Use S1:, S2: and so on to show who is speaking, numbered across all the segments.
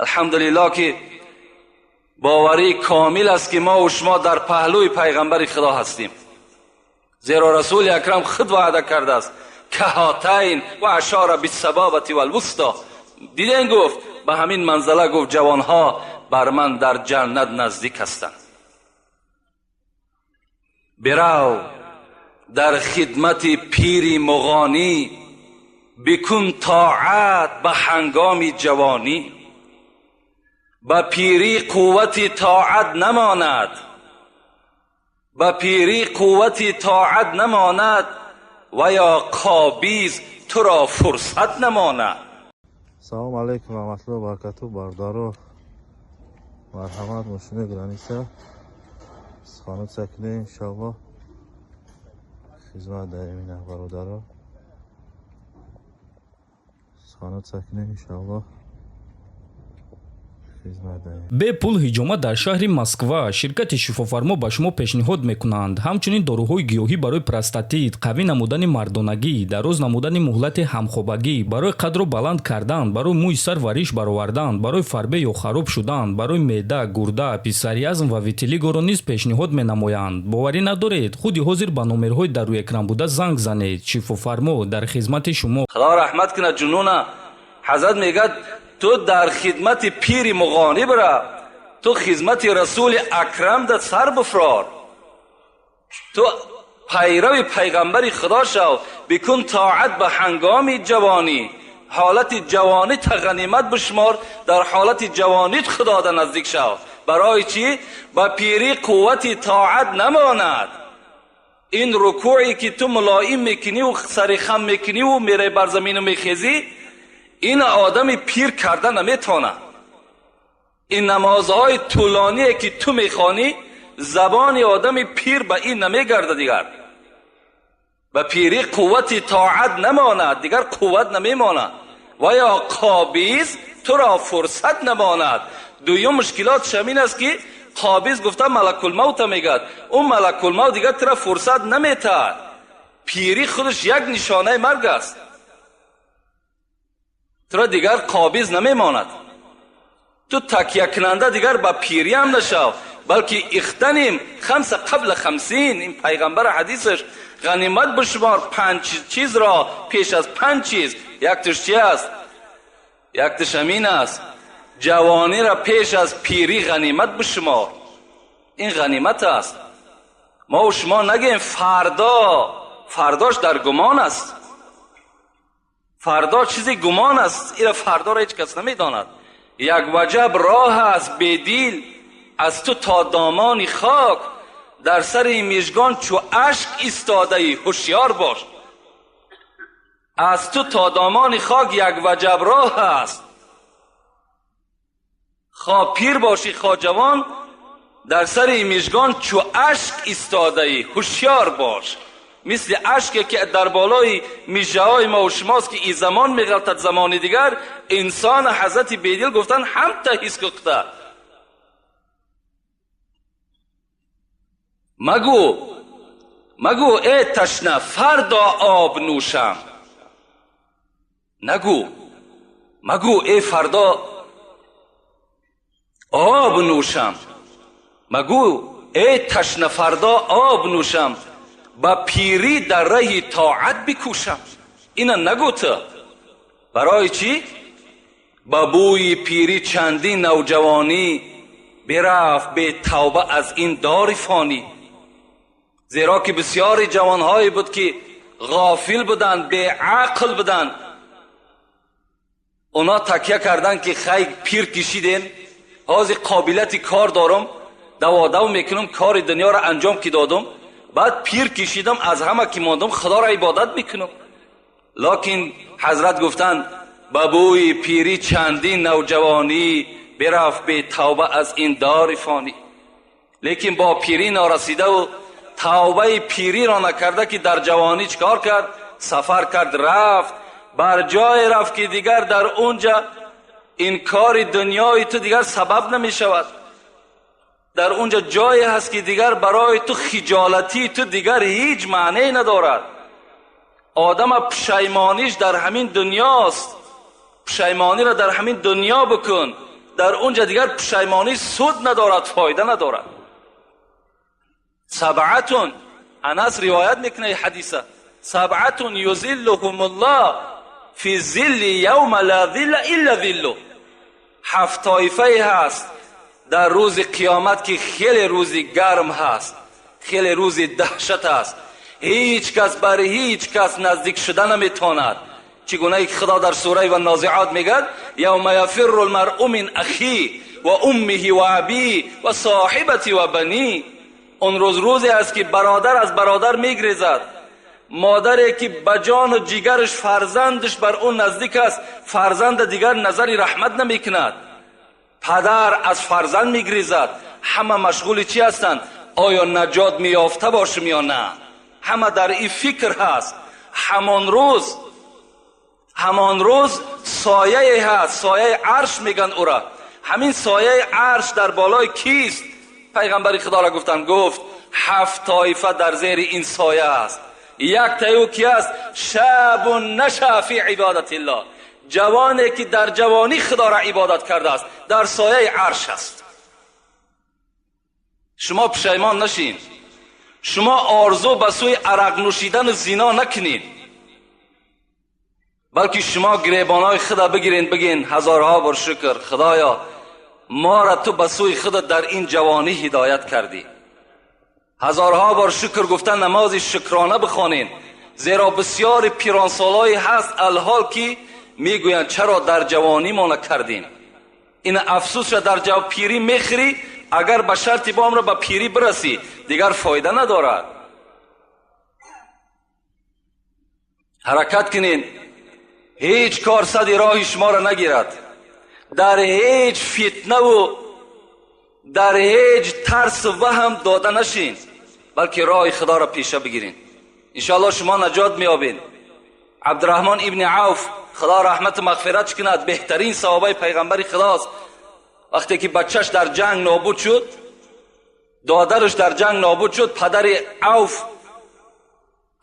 S1: Алҳамдулиллоҳ ки боварӣ комил аст ки мо ва шумо дар паҳлӯи пайғамбари Худо ҳастем. Зеро Расули Акрам худ ваъда кардааст каҳотайн ва ашора биссабобати валвусто. Диден гуфт ба ҳамин манзала гуфт ҷавонҳо бар ман дар ҷаннат наздик ҳастанд. Бирав дар хидмати пири муғонӣ, бикун тоат ба ҳангоми ҷавонӣ. Ба пирӣ қуввати тоат намонад, ба пирӣ қуввати тоат намонад ва ё қобиз туро фурсат намонад.
S2: Салом алейкум раҳматуллоҳи ва баракатуҳ. Бародаро, марҳамат, мошини граница схонуца кунем иншоаллоҳ. Хизмат даем ина бародаро, схонуца кунем иншоаллоҳ.
S3: Бепул ҳиҷома дар шаҳри Москва. Ширкати Шифофармо ба шумо пешниҳод мекунанд ҳамчунин доруҳои гиёҳӣ барои простатит, қавӣ намудани мардонагӣ, дароз намудани муҳлати ҳамхобагӣ, барои қадро баланд кардан, барои мӯи сар ва риш баровардан, барои фарбе ё хароб шудан, барои меъда, гурда, псориаз ва витилигоро низ пешниҳод менамоянд. Боварӣ надоред? Худи ҳозир ба номерҳои дар рӯи экран буда занг занед. Шифофармо дар хизмати шумо.
S1: Худо раҳмат кунад ҷунуна. Ҳазрат мегӯяд ту дар хидмати пири муғонӣ бира, ту хизмати Расули Акрам да сар бифрор, ту пайрави пайғамбари Худо шав. Бикун тоат ба ҳангоми ҷавонӣ. Ҳолати ҷавонӣ та ғанимат бишмор, дар ҳолати ҷавонит Худо да наздик шав. Барои чӣ? Ба пирӣ қуввати тоат намонад. Ин рукӯе ки ту мулоим мекуниву сари хам мекуниву мераи бар замину мехезӣ, ин одами пир карда наметавонад. Ин намозҳои тӯлоние ки ту мехонӣ, забони одами пир ба ин намегардад. Дигар ба пирӣ қуввати тоат намонад, дигар қувват намемонад ва ё қобиз туро фурсат намонад. Дуюм мушкилотш ҳамин аст ки қобиз гуфта малакулмавта мегӯяд, ӯ малакулмавт дигар туро фурсат наметаҳад. Пирӣ худаш як нишонаи марг аст. Туро дигар қобиз намемонад. Ту такякунанда дигар ба пирӣ ҳам нашав, балки ихтаним хамса қабла хамсин. Ин пайғамбар ҳадисаш ғанимат бишумор панҷ чизро пеш аз панҷ чиз. Якташ чи аст? Якташ ҳамин аст: ҷавониро пеш аз пирӣ ғанимат бишумор. Ин ғанимат аст. Мо шумо нагӯем фардо, фардош дар гумон аст. Фардо чизи гумон аст, ира фардоро ҳеҷ кас намедонад. Як ваҷаб роҳ аст бедил аз ту то домони хок, дар сари мижгон чу ашк истодаӣ, ҳушёр бош. Аз ту то домони хок як ваҷаб роҳ аст. Хо пир бошӣ, хо ҷавон, дар сари мижгон чу ашк истодаӣ, ҳушёр бош. Мисли ашке ки дар болои мижаҳои мо ва шумост, ки ин замон меғалтад замони дигар, инсон ҳазрати бедил гуфтанд ҳамта ҳис кухта. Магӯ, магӯ э ташна фардо об нӯшам. Нагӯ, магӯ э фардо об нӯшам. Магӯ э ташна фардо об нӯшам, ба пирӣ дар раҳи тоат бикӯшам. Ина нагӯ ту. Барои чӣ? Ба бӯи пирӣ чандин навҷавонӣ бирафт бетавба аз ин дори фонӣ. Зеро ки бисёри ҷавонҳое буд ки ғофил буданд, беақл буданд. Оно такя карданд ки хай пир кишидем, ҳозир қобилияти кор дорам, даводав мекунам, кори дунёро анҷом ки додам, баъд пир кишидам, аз ҳама ки мондам Худоро ибодат мекунам. Локин ҳазрат гуфтанд ба бӯи пирӣ чандин навҷавонӣ бирафт бетавба аз ин дори фонӣ. Лекин бо пирӣ норасидаву тавбаи пириро накарда ки дар ҷавонӣ чикор кард? Сафар кард, рафт бар ҷое рафт ки дигар дар унҷа ин кори дунёи ту дигар сабаб намешавад. Дар унҷа ҷое ҳаст ки дигар барои ту хиҷолатии ту дигар ҳеҷ маънее надорад. Одама пушаймониш дар ҳамин дунёст. Пушаймониро дар ҳамин дунё бикун. Дар унҷа дигар пушаймонӣ суд надорад, фоида надорад. Сабъатун, Анас ривоят мекунад ҳадиса, сабъатун юзиллуҳумуллоҳ фи зилли явма ла зилла илла зиллуҳ. Ҳафт тоифае ҳаст дар рӯзи қиёмат ки хеле рӯзи гарм ҳаст, хеле рӯзи даҳшат аст, ҳеҷ кас бар ҳеҷ кас наздик шуда наметавонад. Чигунае ки Худо дар сураи ва Нозиъот мегӯяд: явма яфирру лмаръу мин ахиҳ ва уммиҳи ва абиҳ ва соҳибатиҳ ва баниҳ. Он рӯз рӯзе аст ки бародар аз бародар мегрезад, модаре ки ба ҷону ҷигараш фарзандаш бар ӯ наздик аст, фарзанда дигар назари раҳмат намекунад, падар аз фарзанд мегрезад. Ҳама машғули чӣ ҳастанд? Оё наҷот меёфта бошем ё на? Ҳама дар ин фикр ҳаст. Ҳамон рӯз сояе ҳаст, сояи арш мегӯянд ӯра. Ҳамин сояи арш дар болои кист? Пайғамбари Худоро гуфтанд, гуфт ҳафт тоифа дар зери ин соя аст. Як таи ӯ ки аст? Шабун наша фи ибодатиллоҳ, ҷавоне ки дар ҷавонӣ Худоро ибодат кардааст, дар сояи арш аст. Шумо пушаймон нашин, шумо орзу ба сӯи арақ нӯшидану зино накунед, балки шумо гиребонҳои худа бигирен, бигин ҳазорҳо бор шукр, Худоё моро ту ба сӯи худа дар ин ҷавонӣ ҳидоят кардӣ. Ҳазорҳо бор шукр гуфта намози шукрона бихонен, зеро бисёри пиронсолҳое ҳаст алҳол ки мегӯянд чаро дар ҷавонӣ мо накардем. Ин афсӯсро дар пирӣ мехӯрӣ, агар ба шарти бомро ба пирӣ бирасӣ, дигар фоида надорад. Ҳаракат кунед, ҳеҷ кор сади роҳи шуморо нагирад, дар ҳеҷ фитнаву дар ҳеҷ тарсу ваҳм дода нашин, балки роҳи Худоро пеша бигирин. Иншоаллоҳ шумо наҷот меёбед. Абдурраҳмон ибни Авф, Худо раҳмату мағфиратш кунад, беҳтарин саҳобаи пайғамбари Худост. Вақте ки бачаш дар ҷанг нобуд шуд, додараш дар ҷанг нобуд шуд, падари Авф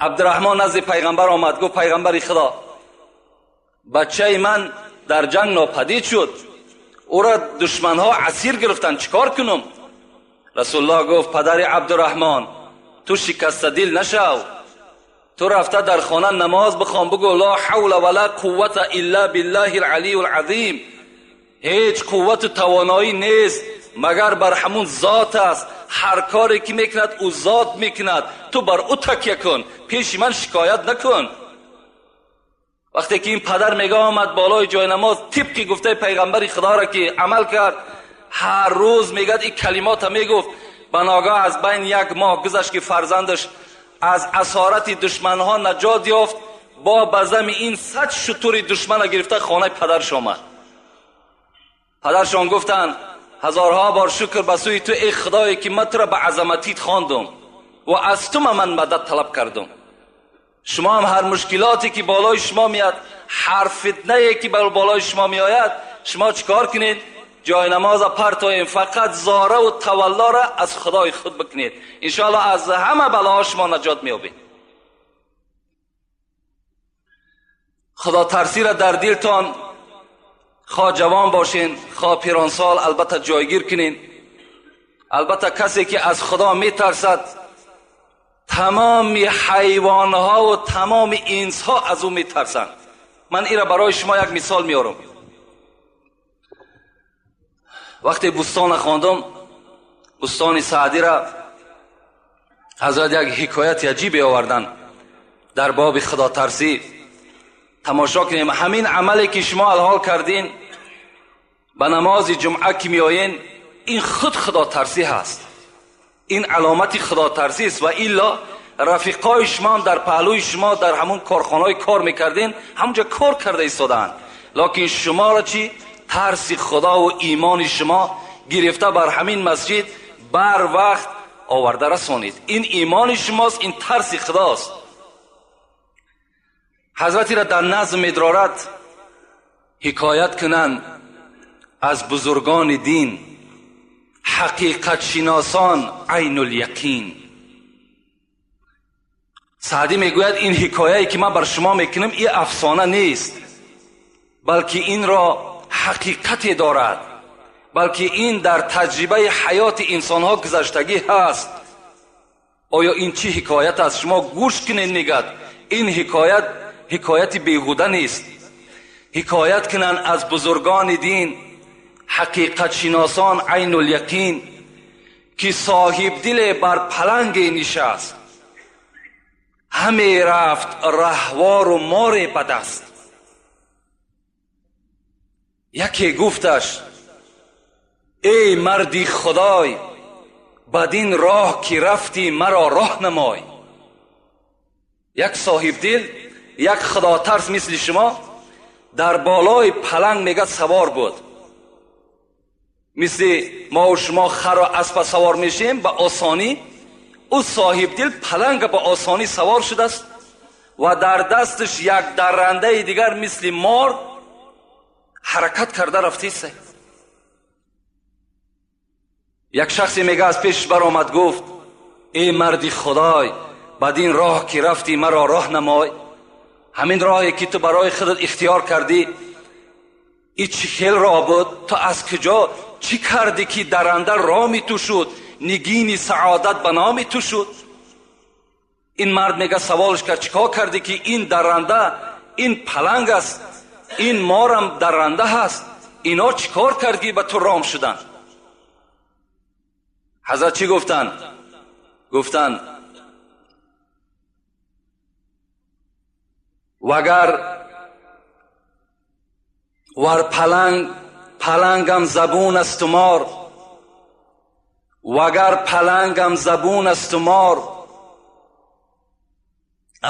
S1: Абдурраҳмон назди пайғамбар омад, гуфт пайғамбари Худо, бачаи ман дар ҷанг нопадид шуд, ӯро душманҳо асир гирифтанд, чӣ кор кунам? Расулуллоҳ гуфт падари Абдурраҳмон, ту шикастадил нашав, ту рафта дар хона намоз бихон, бигӯ ла ҳавла вала қуввата илла биллаҳи алалии алазим. Ҳеҷ қуввату тавоноӣ нест магар бар ҳамун зот аст. Ҳар коре ки мекунад ӯ зот мекунад, ту бар ӯ такя кун, пеши ман шикоят накун. Вақте ки ин падар мега омад болои ҷои намоз, тибқи гуфтаи пайғамбари Худоро ки амал кард, ҳар рӯз мегӯяд ин калимота мегуфт. Ба ногаҳ аз байн як моҳ гузашт ки фарзандаш аз асорати душманҳо наҷот ёфт. Бо ба зами ин 100 шутури душмана гирифта хонаи падарш омад. Падаршон гуфтанд ҳазорҳо бор шукр ба сӯи ту эй Худое ки ман туро ба азаматит хондум ва аз ту ман мадад талаб кардум. Шумо ҳам ҳар мушкилоте ки болои шумо меяд, ҳар фитнае ки болои шумо меояд, шумо чӣ кор кунед? Ҷои намоза партоем, фақат зораву таваллоро аз Худои худ бикунед. Иншоаллоҳ аз ҳама балоҳо шумо наҷот меёбед. Худотарсиро дар дилтон хоҳ ҷавон бошен, хоҳ пиронсол, албатта ҷойгир кунед. Албатта касе ки аз Худо метарсад, тамоми ҳайвонҳову тамоми инсҳо аз ӯ метарсанд. Ман инро барои шумо як мисол меорам. Вақте бӯстона хондум, бӯстони Саъдиро ҳазрат як ҳикояти аҷибе оварданд дар боби худотарсӣ. Тамошо кунем ҳамин амале ки шумо алҳол кардин, ба намози ҷумъа ки меоен, ин худ худотарсӣ ҳаст, ин аломати худотарсӣ аст. Ва илло рафиқои шумо ҳам дар паҳлӯи шумо дар ҳамун корхонаҳое кор мекардин, ҳамунҷо кор карда истодаанд, лекин шуморо чӣ? Тарси Худову имони шумо гирифта бар ҳамин масҷид бар вақт оварда расонид. Ин имони шумост, ин тарси Худост. Ҳазратиро дар назм медорад ҳикоят кунанд аз бузургони дин, ҳақиқатшиносон айнуляқин. Саъдӣ мегӯяд ин ҳикояе ки ман бар шумо мекунам ин афсона нест, балки инро ҳақиқате дорад. Балки ин дар таҷрибаи ҳаёти инсонҳо гузаштагӣ ҳаст. Оё ин чӣ ҳикоят аст? Шумо гӯш кунед, мегӯяд. Ин ҳикоят ҳикояти беҳуда нест. Ҳикоят кунанд аз бузургони дин, ҳақиқатшиносон айнуляқин, ки соҳибдиле бар паланге нишаст, ҳаме рафт раҳвору море ба даст. Яке гуфташ: эй марди худой, бадин роҳ ки рафтӣ маро роҳ намой. Як соҳибдил, як худотарс мисли шумо дар болои паланг мега савор буд. Мисли мо шумо хару аспа савор мешем ба осонӣ, ӯ соҳибдил паланга ба осонӣ савор шудааст ва дар дасташ як даррандаи дигар мисли мор ҳаракат карда рафтист. Як шахсе мега аз пешаш баромад, гуфт: эй марди худой, бадин роҳ ки рафтӣ маро роҳ намой. Ҳамин роҳе ки ту барои худат ихтиёр кардӣ, и чӣ хел роҳ буд? Ту аз куҷо чӣ кардӣ ки дарранда роми ту шуд, нигини саодат ба номи ту шуд? Ин мард мега саволш кард: чӣ кор кардӣ ки ин дарранда, ин паланг аст, ин морам дарранда ҳаст, ино чӣ кор кард ки ба ту ром шуданд? Ҳазрат чӣ гуфтанд? Гуфтанд: вагар вар паланг палангам забун асту мор, вагар палангам забун асту мор,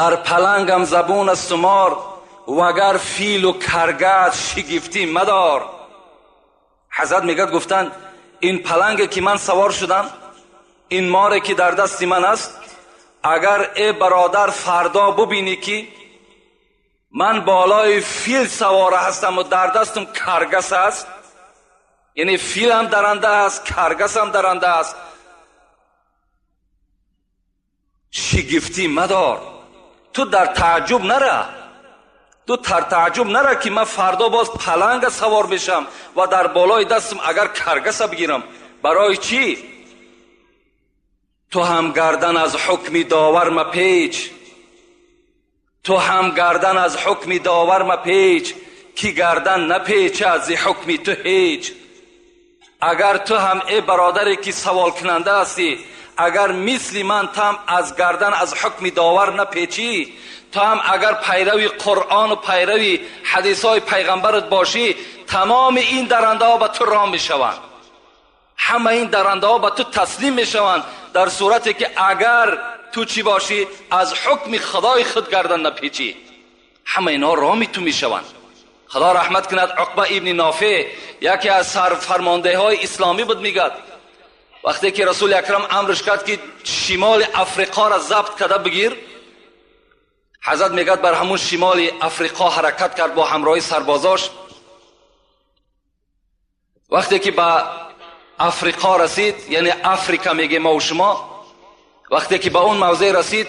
S1: ар палангам забун асту мор, вагар филу каргат шигифтӣ мадор. Ҳазрат мегӯяд, гуфтанд: ин паланге ки ман савор шудам, ин море ки дар дасти ман аст, агар э бародар фардо бубинӣ ки ман болои фил савора ҳастам ва дар дастам каргас аст, яъне филам даранда аст, каргасам даранда аст, шигифтӣ мадор. Ту дар тааҷҷуб нара, ту дар тааҷҷуб нара ки ман фардо боз паланга савор мешам ва дар болои дастам агар каргаса бигирам. Барои чӣ? Ту ҳам гардан аз ҳукми довар мапеч, ту ҳам гардан аз ҳукми довар мапеч, ки гардан напечад зи ҳукми ту ҳеҷ. Агар ту ҳам э бародаре ки саволкунанда ҳастӣ, агар мисли ман там аз гардан аз ҳукми довар напечӣ, ту ҳам агар пайрави Қуръону пайрави ҳадисҳои пайғамбарат бошӣ, тамоми ин дарандаҳо ба ту ром мешаванд, ҳама ин дарандаҳо ба ту таслим мешаванд, дар сурате ки агар ту чӣ бошӣ, аз ҳукми худои худ гардан напечӣ, ҳама инҳо роми ту мешаванд. Худо раҳмат кунад Уқба ибни Нофеъ, яке аз сарфармондаҳои исломӣ буд, мегӯяд вақте ки Расули Акрам амрш кард ки шимоли Африқоро забт карда бигир, ҳазрат мегӯяд бар ҳамун шимоли Африқо ҳаракат кард бо ҳамроҳи сарбозош. Вақте ки ба Африқо расид, яъне Африка мегӯем мо шумо, вақте ки ба он мавзеъ расид,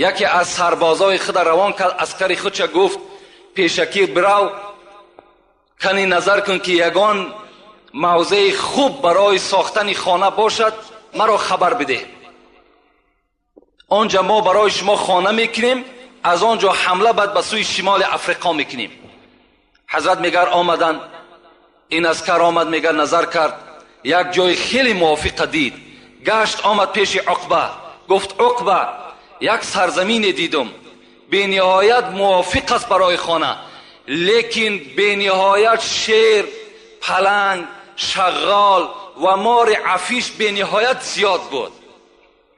S1: яке аз сарбозои худа равон кард, аскари худша гуфт: пешакӣ бирав, кани назар кун ки ягон мавзеи хуб барои сохтани хона бошад, маро хабар бидеҳ. Он ҷа мо барои шумо хона мекунем, аз он ҷо ҳамла баъд ба сӯи шимоли Африқо мекунем. Ҳазрат мегар омаданд, ин аскар омад, мегар назар кард, як ҷои хеле мувофиқа дид, гашт омад пеши Уқба, гуфт: Уқба, як сарзамине дидум, бениҳоят мувофиқ аст барои хона, лекин бениҳоят шер, паланг, шағғол ва мори афиш бениҳоят зиёд буд.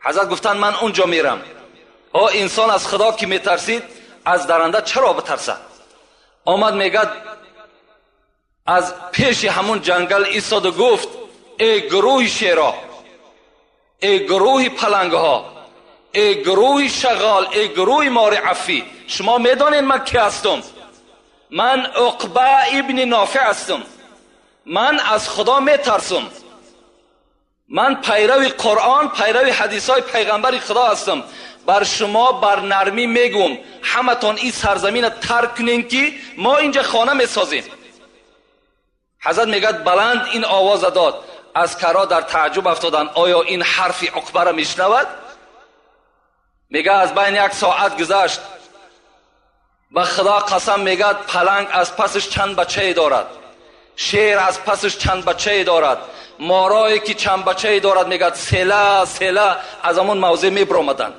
S1: Ҳазрат гуфтанд: ман он ҷо мерам. О инсон аз худо ки метарсид, аз даранда чаро битарсад? Омад мегӯяд аз пеши ҳамун ҷангал истоду гуфт: эй гурӯҳи шеро, эй гурӯҳи палангҳо, эй гурӯҳи шағғол, эй гурӯҳи мори афӣ, шумо медонед ман ки ҳастам? Ман Уқба ибни Нофеъ ҳастам. Ман аз худо метарсам. Ман пайрави Қуръон, пайрави ҳадисҳои пайғамбари худо ҳастам. Бар шумо бар нармӣ мегӯм, ҳаматон ин сарзаминро тарк кунед ки мо инҷа хона месозем. Ҳазрат мегӯяд баланд ин овоза дод. Аскарҳо дар таъҷуб афтоданд, оё ин ҳарфи Уқбаро мешунавад? Мегӯяд аз байни як соат гузашт. Ба Худо қасам мегӯяд паланг аз пасаш чанд бачае дорад, шер аз пасаш чанд бачае дорад, морое ки чанд бачае дорад, мегӯяд села села аз ҳамон мавзеъ мебаромаданд.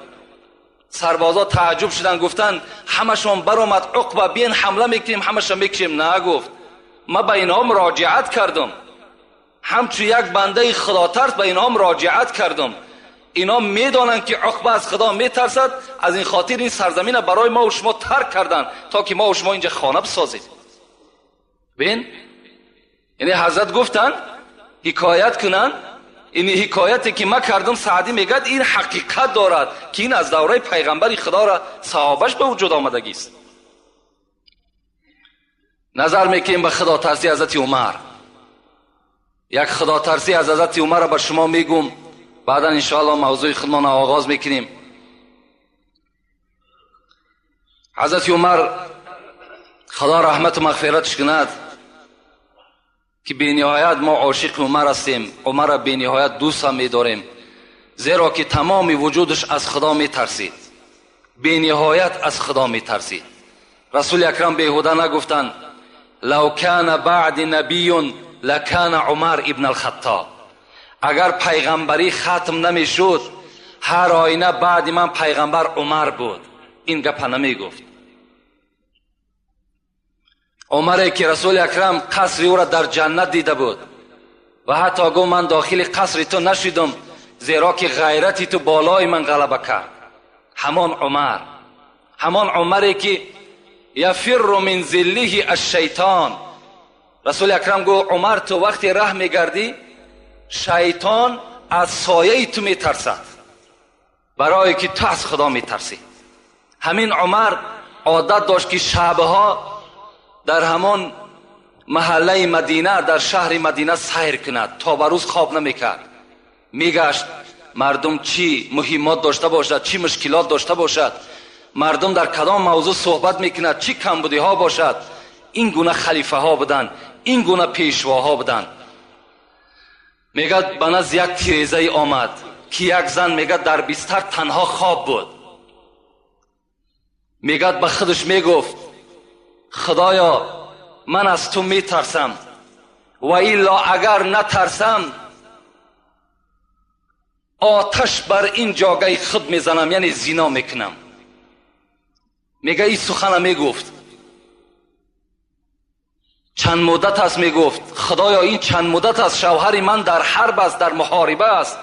S1: Сарбозо таъҷуб шуданд, гуфтанд ҳамашон баромад, Уқба биен ҳамла мекунем, ҳамаша мекушем. На, гуфт, ман ба инҳо муроҷиат кардам, ҳамчун як бандаи худотарс ба инҳо муроҷиат кардам. Инҳо медонанд ки Уқба аз Худо метарсад, аз ин хотир ин сарзамина барои мо шумо тарк карданд то ки мо шумо инҷа хона бисозем. Бин, яъне ҳазрат гуфтанд ҳикоят кунанд, ин ҳикояте ки ман кардам, Саъдӣ мегӯяд ин ҳақиқат дорад ки ин аз давраи пайғамбари Худоро саҳобаш ба вуҷуд омадагист. Назар мекунем ба худотарсии ҳазрати Умар. Як худотарсӣ аз ҳазрати Умарро ба шумо мегӯм, баъдан иншоаллоҳ мавзӯи худмонро оғоз мекунем. Ҳазрати Умар Худо раҳмату мағфиратш кунад ки бениҳоят мо ошиқи Умар ҳастем, Умарро бениҳоят дӯст ҳам медорем, зеро ки тамоми вуҷудаш аз Худо метарсид, бениҳоят аз Худо метарсид. Расули Акрам беҳуда нагуфтанд лав кана баъди набиюн лакана Умар ибн алхаттоб. Агар пайғамбарӣ хатм намешуд, ҳар оина баъди ман пайғамбар Умар буд. Ин гапа намегуфт. Умаре ки Расули Акрам қасри ӯро дар ҷаннат дида буд ва ҳатто гуфт ман дохили қасри ту нашидам, зеро ки ғайрати ту болои ман ғалаба кард. Ҳамон Умар, ҳамон Умаре ки яфирру мин зиллиҳи ашшайтон. Расули Акрам гуфт Умар, ту вақте раҳ мегардӣ шайтон аз сояи ту метарсад, барое ки ту аз Худо метарсӣ. Ҳамин Умар одат дошт ки шабҳо дар ҳамон маҳаллаи Мадина, дар шаҳри Мадина сайр кунад, то ба рӯз хоб намекард. Мегашт мардум чӣ муҳиммот дошта бошад, чӣ мушкилот дошта бошад, мардум дар кадом мавзӯъ суҳбат мекунад, чӣ камбудиҳо бошад. Ин гуна халифаҳо буданд, ин гуна пешвоҳо буданд. Мегӯяд ба назди як тирезае омад ки як зан мегӯяд дар бистар танҳо хоб буд. Мегӯяд ба худаш мегуфт Худоё, ман аз ту метарсам ва илло агар натарсам оташ бар ин ҷогаи худ мезанам, яъне зино мекунам. Мегӯяд ин сухана мегуфт. Чанд муддат аст мегуфт Худоё, ин чанд муддат аст шавҳари ман дар ҳарб аст, дар муҳориба аст,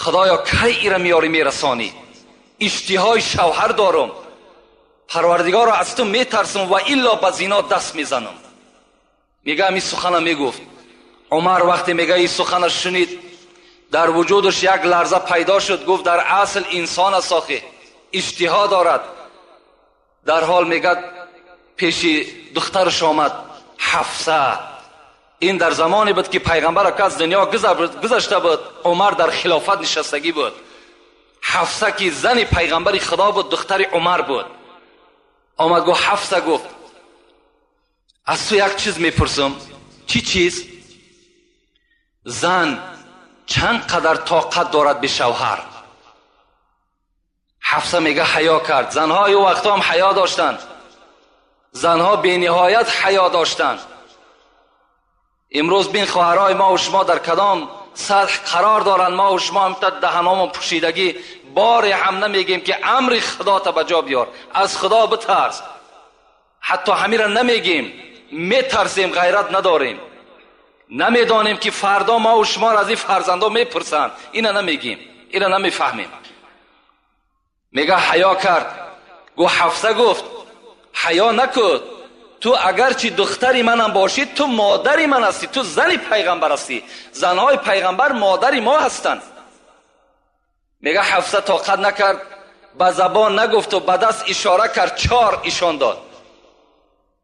S1: Худоё кай ира меёрӣ мерасонӣ? Иштиҳои шавҳар дорам, Парвардигоро аз ту метарсам ва илло ба зино даст мезанам. Мегӯяд ҳамин сухана мегуфт. Умар вақте мегӯяд ин сухана шунид, дар вуҷудаш як ларза пайдо шуд. Гуфт дар асл инсон аст, охи иштиҳо дорад. Дар ҳол мегӯяд пеши духтараш омад Ҳафса. Ин дар замоне буд ки пайғамбар аз дунё гузашта буд, Умар дар хилофат нишастагӣ буд. Ҳафса ки зани пайғамбари Худо буд, духтари Умар буд. Омад гуфт Ҳафса, гуфт аз ту як чиз мепурсам. Чӣ чиз? Зан чанд қадар тоқат дорад бе шавҳар? Ҳафса мега ҳаё кард. Занҳои ӯ вақтҳо ҳам ҳаё доштанд, занҳо бениҳоят ҳаё доштанд. Имрӯз бин хоҳарҳои мо ва шумо дар кадом сатҳ қарор доранд. Мо ва шумо ҳам та даҳаномон пӯшидагӣ, боре ҳам намегем ки амри Худота ба ҷо биёр, аз Худо битарс. Ҳатто ҳамира намегем, метарсем, ғайрат надорем. Намедонем ки фардо мо ва шуморо аз ин фарзандо мепурсанд. Ина намегем, ина намефаҳмем. Мега ҳаё кард. Гуфт Ҳафса, гуфт ҳаё накун, ту агарчи духтари манам бошӣ, ту модари ман ҳастӣ, ту зани пайғамбар ҳастӣ. Занҳои пайғамбар модари мо ҳастанд. Мега Ҳафса тоқат накард, ба забон нагуфту ба даст ишора кард, 4 ишон дод.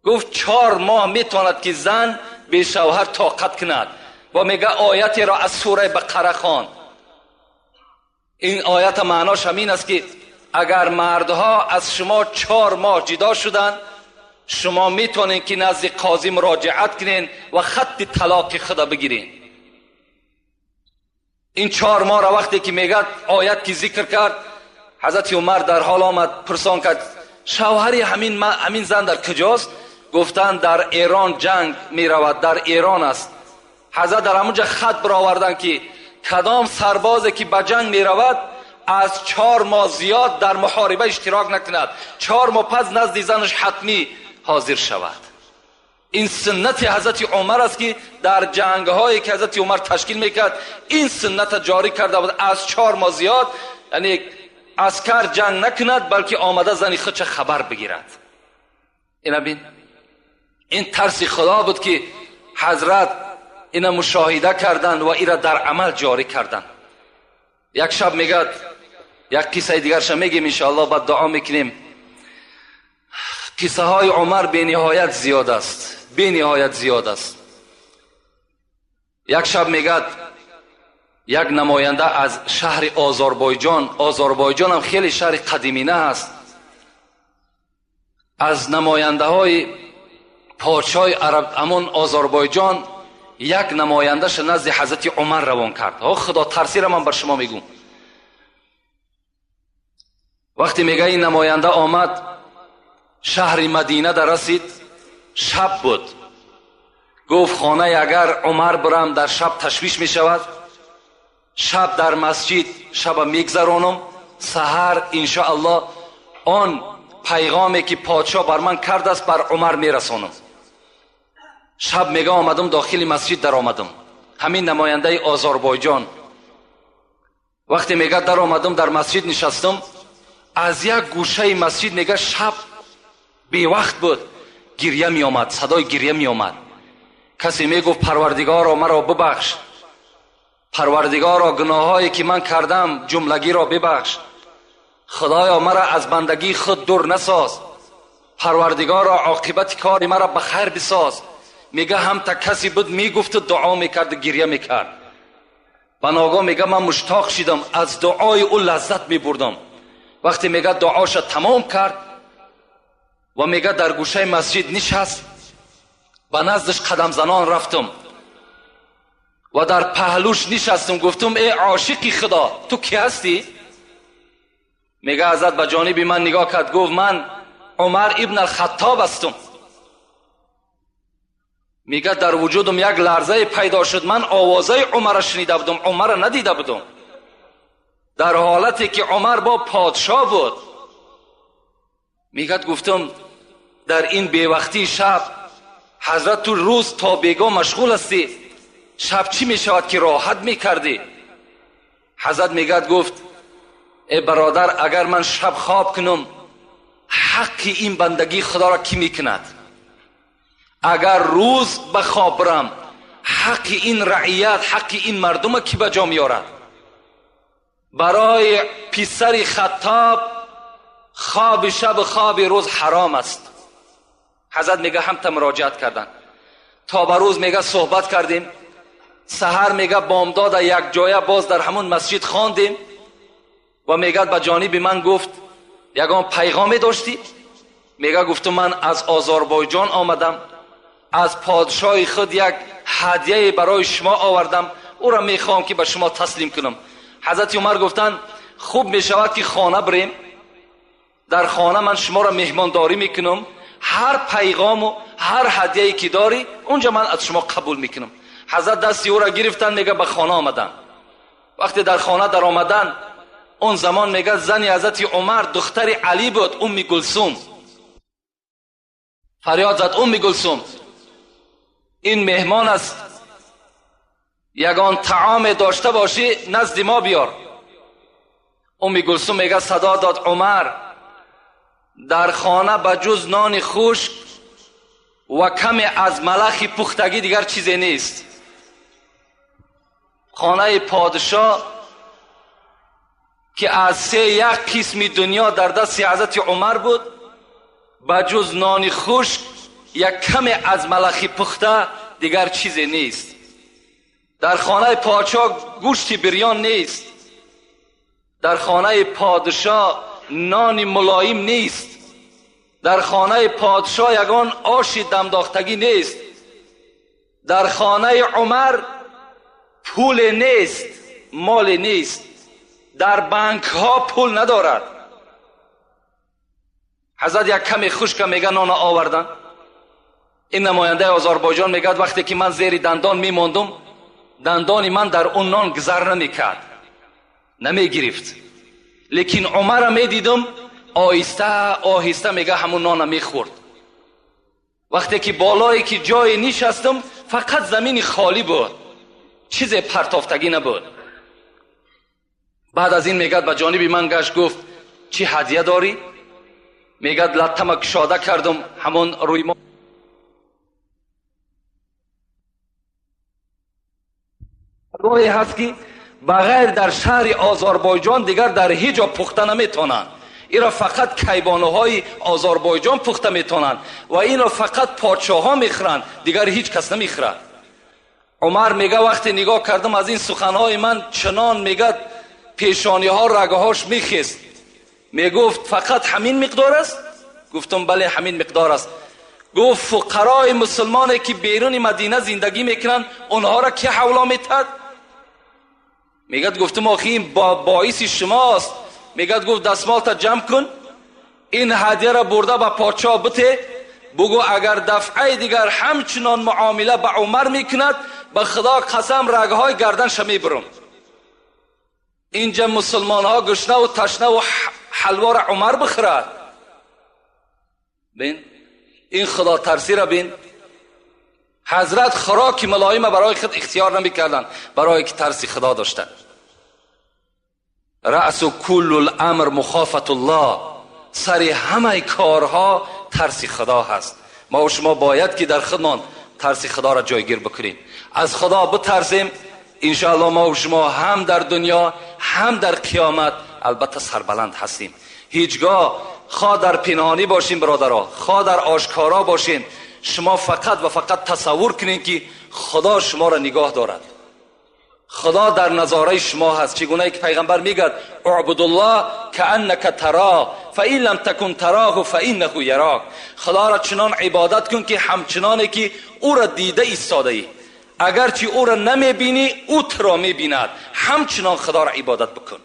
S1: Гуфт 4 моҳ метавонад ки зан бешавҳар тоқат кунад. Ва мега оятеро аз сураи Бақара хонд. Ин оята маънош ҳамин аст ки агар мардҳо аз шумо 4 моҳ ҷудо шуданд, Шумо метавонед ки назди қозӣ муроҷиат кунед ва хатти талоқи худа бигиред. Ин 4 моҳ вақте ки мегӯяд оят ки зикр кард, ҳазрати Умар дар ҳол омад, пурсон кард: шавҳари ҳамин зан дар куҷост? Гуфтанд дар Эрон ҷанг меравад, дар Эрон аст. Ҳазрат дар ҳамонҷа хат бароварданд ки кадом сарбозе ки ба ҷанг меравад аз 4 моҳ зиёд дар муҳориба иштирок накунад, 4 моҳ пас назди занаш ҳатмӣ ҳозир шавад. Ин суннати ҳазрати Умар аст ки дар ҷангҳое ки ҳазрати Умар ташкил мекард ин суннат ҷорӣ карда буд. Аз 4 моҳ зиёд яъне аскар ҷанг накунад, балки омада зани худша хабар бигирад. Ина бин, ин тарси Худо буд ки ҳазрат ина мушоҳида карданд ва ира дар амал ҷорӣ карданд. Як шаб мегӯяд, як қиссаи дигарша мегем иншоаллоҳ, баъд дуо мекунем. Қиссаҳои Умар бениҳоят зиёд аст, бениҳоят зиёд аст. Як шаб мегӯяд як намоянда аз шаҳри Озарбойҷон, Озарбойҷон ҳам хеле шаҳри қадимина аст, аз намояндаҳои подшоҳи араб ҳамон Озарбойҷон як намояндаша назди ҳазрати Умар равон кард. О Худо тарсира ман бар шумо мегӯм. Вақте мега ин намоянда омад, шаҳри Мадина дар расид, шаб буд. Гуфт хонаи агар Умар бирам дар шаб ташвиш мешавад, шаб дар масҷид шаба мегзаронам, саҳар иншоаллоҳ он пайғоме ки подшоҳ бар ман кардааст бар Умар мерасонам. Шаб мега омадам дохили масҷид даромадам. Ҳамин намояндаи Озарбойҷон вақте мега даромадам дар масҷид нишастам, аз як гӯшаи масҷид мега шаб бевақт буд, гирья меомад, садои гирья меомад. Касе мегуфт Парвардигоро маро бибахш, Парвардигоро гуноҳҳое ки ман кардам ҷумлагиро бибахш, Худоё маро аз бандагии худ дур насоз, Парвардигоро оқибати кори маро ба хайр бисоз. Мега ҳамта касе буд мегуфту дуо мекарду гирья мекард. Ба ногоҳ мега ман муштоқ шидам, аз дуои ӯ лаззат мебурдам. Вақте мега дуоша тамом кард ва мега дар гӯшаи масҷид нишаст, ба наздаш қадамзанон рафтам ва дар паҳлӯш нишастам, гуфтам э ошиқи Худо, ту ки ҳастӣ? Мега ҳазрат ба ҷониби ман нигоҳ кард, гуфт ман Умар ибн ал-Хаттоб ҳастам. Мега дар вуҷудам як ларзае пайдо шуд, ман овозаи Умарро шунида будам, Умарро надида будам. Дар ҳолате ки Умар бо подшоҳ буд. Мегӯяд гуфтам дар ин бевақтии шаб ҳазрат ту рӯз то бегоҳ машғул ҳастӣ, шаб чӣ мешавад ки роҳат мекардӣ? Ҳазрат мегӯяд гуфт э бародар, агар ман шаб хоб кунам ҳаққи ин бандагии Худоро кӣ мекунад? Агар рӯз ба хоб бирам ҳаққи ин раият, ҳаққи ин мардума кӣ ба ҷо меорад? Барои писари Хаттоб хоби шаб хоби рӯз ҳаром аст. Ҳазрат мега ҳамта муроҷиат карданд. То ба рӯз мега суҳбат кардем, саҳар мега бомдода як ҷоя боз дар ҳамон масҷид хондем ва мегӯяд ба ҷониби ман гуфт ягон пайғоме доштӣ? Мега гуфту ман аз Озарбойҷон омадам, аз подшоҳи худ як ҳадияе барои шумо овардам, ӯро мехоҳам ки ба шумо таслим кунам. Ҳазрати Умар гуфтанд хуб мешавад ки хона бирем, дар хона ман шуморо меҳмондорӣ мекунам, ҳар пайғому ҳар ҳадияе ки дорӣ унҷа ман аз шумо қабул мекунам. Ҳазрат дасти ӯро гирифтанд, мега ба хона омаданд. Вақте дар хона даромаданд, он замон мега зани ҳазрати Умар духтари Алӣ буд, Умми Гулсум. Фарёд зад Умми Гулсум, ин меҳмон аст, ягон таоме дошта бошӣ назди мо биёр. Умми Гулсум мега садо дод Умар, дар хона ба ҷуз нони хушк ва каме аз малахи пухтагӣ дигар чизе нест. Хонаи подшоҳ ки аз 3 қисми дунё дар дасти ҳазрати Умар буд, ба ҷуз нони хушк як каме аз малахи пухта дигар чизе нест. Дар хонаи подшоҳ гӯшти бирён нест, дар хонаи подшоҳ нони мулоим нест. Дар хонаи подшоҳ ягон оши дамдохтагӣ нест. Дар хонаи Умар пуле нест, моле нест. Дар банкҳо пул надорад. Ҳазрат як каме хушка мега нона овардан. Ин намояндаи Озарбойҷон мегӯяд вақте ки ман зери дандон мемондум, дандони ман дар он нон гузар намекард, намегирифт. Лекин Умарро медидум, оҳиста оҳиста мега ҳамун нона мехӯрд. Вақте ки болое ки ҷое нишастам, фақат замини холӣ буд, чизе партофтагӣ набуд. Баъд аз ин мегӯяд ба ҷониби ман гашт, гуфт чӣ ҳадя дорӣ? Мегӯяд латтама кушода кардум, ҳамон рӯймо гоҳе ҳаст ки ба ғайр дар шаҳри Озарбойҷон дигар дар ҳеҷ ҷо пухта наметавонанд. Инро фақат кайбонуҳои Озарбойҷон пухта метавонанд ва инро фақат подшоҳҳо мехӯранд, дигар ҳеҷ кас намехӯрад. Умар мега вақте нигоҳ кардам аз ин суханҳои ман чунон мегӯяд пешониҳо рагҳош мехест. Мегуфт фақат ҳамин миқдор аст? Гуфтам бале, ҳамин миқдор аст. Гуфт фуқарои мусулмоне ки беруни Мадина зиндагӣ мекунанд, онҳоро ки ҳавло метаҳад? Мегӯяд гуфтам охи ин боиси шумост. Мегӯяд гуфт дастмолта ҷамъ кун, ин ҳадияро бурда ба подшоҳ бите, бугӯ агар дафъаи дигар ҳамчунон муомила ба Умар мекунад, ба Худо қасам рагҳои гарданша мебурам. Инҷа мусулмонҳо гушнаву ташнаву ҳалвора Умар бихӯрад. Бин ин худотарсиро бин. Ҳазрат хӯроки мулоима барои худ ихтиёр намекарданд, барое ки тарси Худо доштанд. Раъсу куллу ламр мухофатуллоҳ, сари ҳамаи корҳо тарси Худо ҳаст. Мо шумо бояд ки дар худмон тарси Худоро ҷойгир бикунем, аз Худо битарсем. Иншоаллоҳ мо шумо ҳам дар дунё ҳам дар қиёмат албатта сарбаланд ҳастем. Ҳеҷгоҳ хоҳ дар пинҳонӣ бошем бародаро, хоҳ дар ошкоро бошем, шумо фақат ва фақат тасаввур кунед ки Худо шуморо нигоҳ дорад. Худо дар назораи шумо ҳаст. Чӣ гунае ки пайғамбар мегӯяд اعبدالله كأنك تراه فإن لم تكن تراه فإنه يراك. Худоро чунон ибодат кун ки ҳамчуноне ки ӯро дида истодаӣ, агарчи ӯро намебинӣ, ӯ туро мебинад. Ҳамчунон Худоро ибодат бикун.